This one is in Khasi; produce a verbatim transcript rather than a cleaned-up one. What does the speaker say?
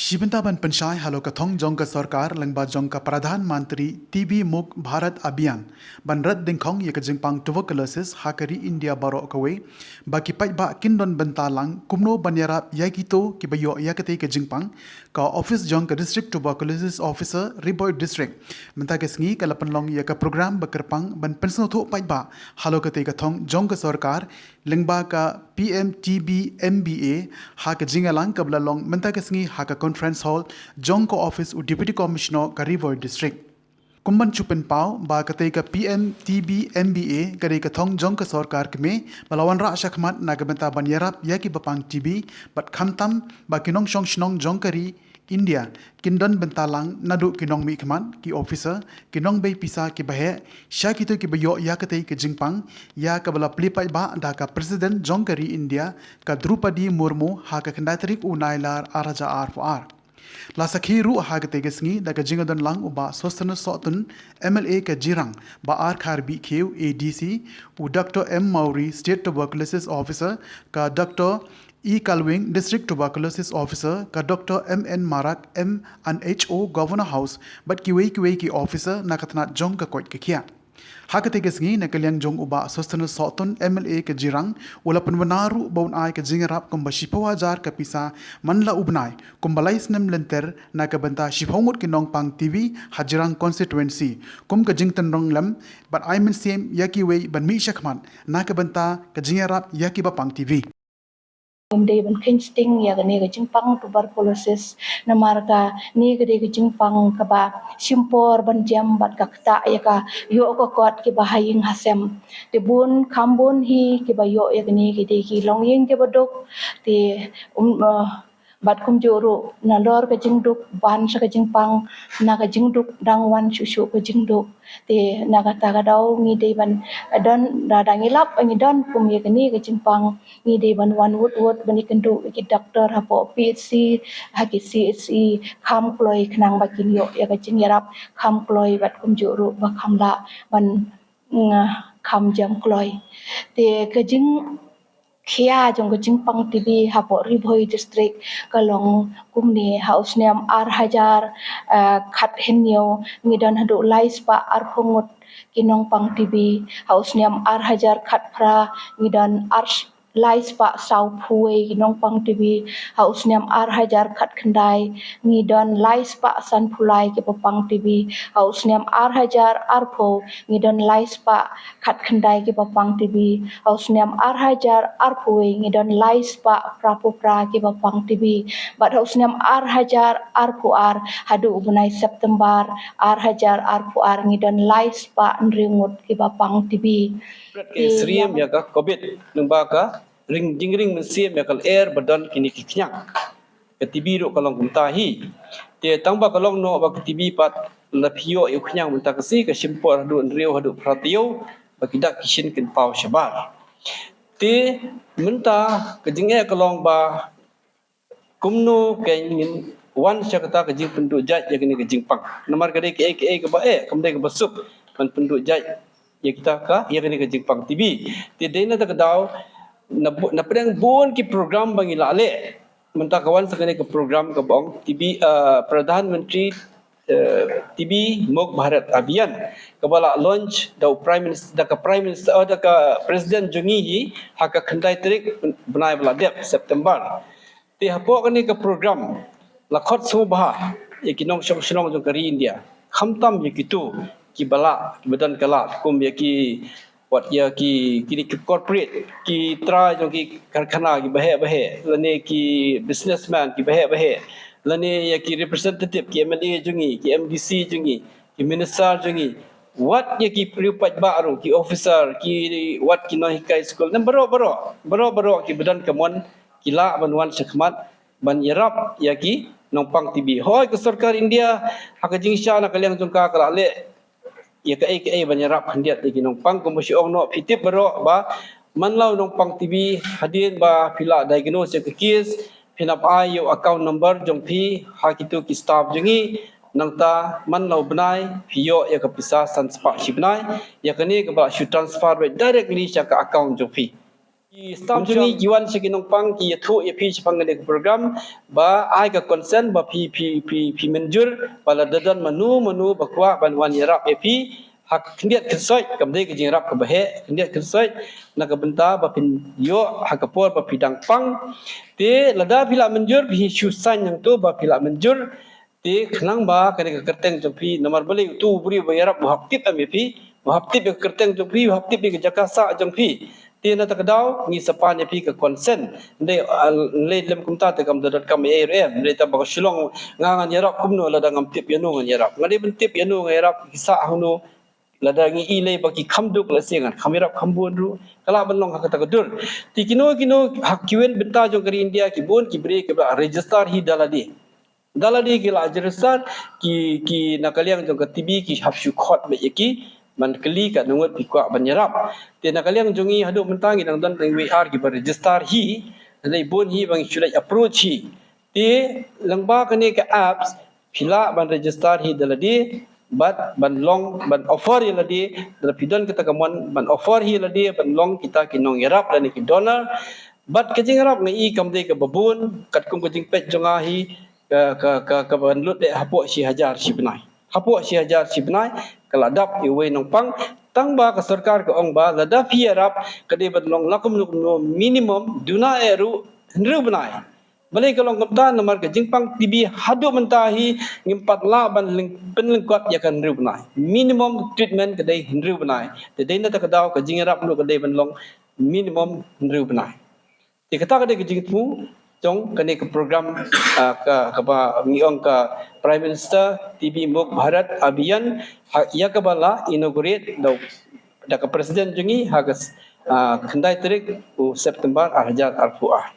Shi bynta ban pynshai halor ka thong jong ka sorkar lyngba jong ka Pradhan Mantri T B Mukt Bharat Abhiyan ban rat dyngkhong ïa ka jingpang tuberculosis ha ka ri India baroh kawei, ba ki paidbah kin don bynta lang kumno ban ïarap ïa kito kiba ïoh ïa katei ka jingpang, ka office jong ka District Tuberculosis Officer, Ri Bhoi District, mynta ka sngi ka la pynlong ïa ka program ba kyrpang ban pynsngewthuh paidbah halor katei ka thong jong ka sorkar lyngba ka P M T B M B A ha ka jingïalang kaba la long mynta ka sngi ha ka conference hall jong ka office u Deputy Commissioner ka Ri Bhoi District. Kum ban shu pynpaw ba katei ka P M T B M B A ka dei ka thong jong ka sorkar kmie ba la wanrah shakhmat na ka bynta ban ïarap ïa kiba pang T B, bad khamtam ba ki nongshong shnong jong ka ri India kin don bynta lang naduh ki nongmihkhmat, ki officer, ki nongbei pisa kiba heh, sha kito kiba ïoh ïa katei ka jingpang, ïa kaba la plie paidbah da ka President jong ka ri India ka Droupadi Murmu ha ka khyndai tarik u Nailar ar hajar arphew ar. La sakhi ruh ha katei ka sngi da ka jingdon lang u Bah Sosthenes Sohtun, M L A ka Jirang, Bah R Kharbihkhiew, A D C, u Doctor M Mawrie, State Tuberculosis Officer, ka Doctor E Kalwing, District Tuberculosis Officer, ka Doctor M N Marak, M and H O, Governor House, bad kiwei kiwei ki officer na ka tnat jong ka koit ka khiah. Ha katei ka sngi na ka liang jong u Bah Sosthenes Sohtun, M L A ka Jirang, u la pynbna ruh ba un ai ka jingïarap kumba shiphew hajar ka pisa man la u bnai kumba lai snem lynter na ka bynta shiphew ngut ki nongpang T B ha Jirang constituency kum ka jingtynrong lem bad ai mynsiem ïa kiwei ban mih shakhmat na ka bynta ka jingïarap ïa kiba pang T B. Ngim dei ban kheiñ sting ïa kane ka jingpang tuberculosis, namar kane ka dei ka jingpang kaba shim por ban jem bad ka ktah ïa ka ïoh ka kot kiba ha ïing ha sem. Te bun kham bun hi kiba ïoh ïa kane ki dei ki longïing kiba duk. Te um, eh, bad kumjuh ruh nalor ka jingduk ban sha ka jingpang, na ka jingduk dang wan shuh shuh ka jingduk. Te na kata ka daw ngi dei ban don, da, da ngi lap ngi don kum ïa kane ka jingpang, ngi dei ban wan wut wut ban ïakynduh ïa ki doktor hapoh P H C, ha ki C H C kham kloi khnang ba kin ïoh ïa ka jingïarap kham kloi bad kumjuh ruh ba kham lah ban, mm, kham jem kloi. Te ka jing khia jong ka jingpang T B hapoh Ri Bhoi District ka long kumne: ha u snem ar hajar, eh, khathynñiew ngi don haduh lai spah arphew ngut ki nongpang T B, ha u snem ar hajar khatphra ngi don ar lai spah sawphew wei ki nongpang T B, ha u snem ar hajar khatkhyndai ngi don lai spah sanphew lai kiba pang T B, ha u snem ar hajar arphew ngi don lai spah khatkhyndai kiba pang T B, ha u snem ar hajar arphew wei ngi don lai spah phraphew phra kiba pang T B, bad ha u snem ar hajar arphew ar haduh u bnai September ar hajar arphew ar ngi don lai spah hynriew ngut kiba pang T B. Ki syriem ïa ka covid lyngba ka ring, jingring mynsiem ïa ka lyer ba don kine ki khñiang. Ka T B ruh ka long kumta hi. Te tang ba ka long noh ba ka T B pat, la phi ïoh ïa u khñiang mynta ka sngi, ka shim por haduh hynriew haduh phra taïew ba ki dak ki shin kin paw shabar. Te mynta ka jingeh ka long ba kumno kein ngin wan sha kata ka jingpynduh jait ïa kane ka jingpang. Namar ka dei kaei kaei kaba eh, kam dei kaba suk ban pynduh jait ïa kita ka, ïa kane ka jingpang T B. Te dei na kata ka daw, na bu-, na pdeng bun ki program ba ngi la leh, mynta ka wan sa kane ka program kaba ong T B, eh, Pradhan Mantri, eh, T B Mukt Bharat Abhiyan, kaba la launch da u Prime Minister, da ka Prime Minister, oh, da ka President jong ngi hi, ha ka khyndai tarik bnai ba la dep, September. Te hapoh kane ka program la khot sngewbha ïa ki nongshong shnong jong ka ri India, khamtam ïa kito kiba lah, kiba don ka lad, kum ïa ki, wat ïa ki, kine ki corporate, ki trai jong ki karkhana kiba heh ba heh, lane ki businessman kiba heh ba heh, lane ïa ki representative, ki M L A jong ngi, ki M D C jong ngi, ki minister jong ngi, wat ïa ki briew paidbah ruh, ki officer, ki, wat ki nonghikai skul, ne baroh baroh, baroh baroh kiba don ka mon ki lah ban wan shakhmat ban ïarap ïa ki nongpang T B. Hooid, ka sorkar India ha ka jingshisha na ka liang jong ka ka la leh ïa kaei kaei ban ïarap khyndiat ïa ki nongpang, kumba shu ong noh, phi tip baroh ba man la u nongpang T B, hadien ba phi la diagnose ïa ka case, phin hap ai ïa u account number jong phi ha kito ki staff jong ngi, nangta man la u bnai phi ïoh ïa ka pisa san spah shi bnai, ïa kane kaba la shu transfer beit directly sha ka account jong phi. Ki staff jong ngi ki wan sha ki nongpang ki ïathuh ïa phi shaphang kane ka program ba ai ka consent ba phi phi phi phi mynjur ba lada don mano mano ba kwah ban wan ïarap ïa phi ha ka khyndiat khynsoit, kam dei ka jingïarap kaba heh, khyndiat khynsoit, na ka bynta ba phin ïoh ha ka por ba phi dang pang. Te lada phi la mynjur phi shu sign hangto ba phi la mynjur. Te khnang ba kane ka kyrteng jong phi, namar balei utu u briew ba ïarap u hap tip em ïa phi, u hap tip ïa ka kyrteng jong phi, u hap tip ïa ka jaka sah jong phi. Te na kata ka daw ngi sa pan ïa phi ka consent. Hynrei, ah, lei lem kumta te kam da donkam ei ei ruh em. Hynrei tang ba ka shu long nga ngan ïarap kumno lada ngam tip ïano ngan ïarap. Nga dei ban tip ïano nga ïarap, ki sah hangno. Lada ngi i lei ba ki kham duk lehse ngan kham ïarap kham bun ruh. Ka lah ban long ha kata ka dur. Te kino kino ha kiwei bynta jong ka ri India ki bun ki briew kiba register hi da lade. Da lade ki la register, ki, ki na ka liang jong ka T B ki hap shu khot beit ïa ki ban kylli katno ngut phi kwah ban ïarap. Te na ka liang jong ngi haduh mynta ngi dang don tang wei ar kiba register hi. Hynrei bun hi ba ngi shu leit approach hi. Te lyngba kane ka apps phi lah ban register hi da lade bad ban long ban offer ïa lade, lada phi don kata ka mon ban offer hi ïa lade ban long kita ki nongïarap lane ki donor. Bad ka jingïarap nga i kam dei kaba bun, katkum ka jingpeit jong nga hi, ka, ka, ka, ka ban lut eh hapoh shi hajar shi bnai. Hapoh shi hajar shi bnai, ka la dap ïa uwei nongpang, tang ba ka sorkar ka ong ba lada phi ïarap ka dei ban long la kumno kumno, minimum duna eh ruh hynriew bnai. Balei ka long kumta? Namar ka jingpang T B haduh mynta hi ngim pat lah ban ling, pynlyngkot ïa ka hynriew bnai. Minimum treatment ka dei hynriew bnai. Te dei na kata ka daw ka jingïarap ruh ka dei ban long minimum hynriew bnai. Te kata ka dei ka jingthmu jong kane ka program, ah, ka, kaba ngi ong ka Prime Minister T B Mukt Bharat Abhiyan, ha, ïa kaba la inaugurate da, da ka President jong ngi ha ka, ah, khyndai tarik u September ar hajar arphew ar.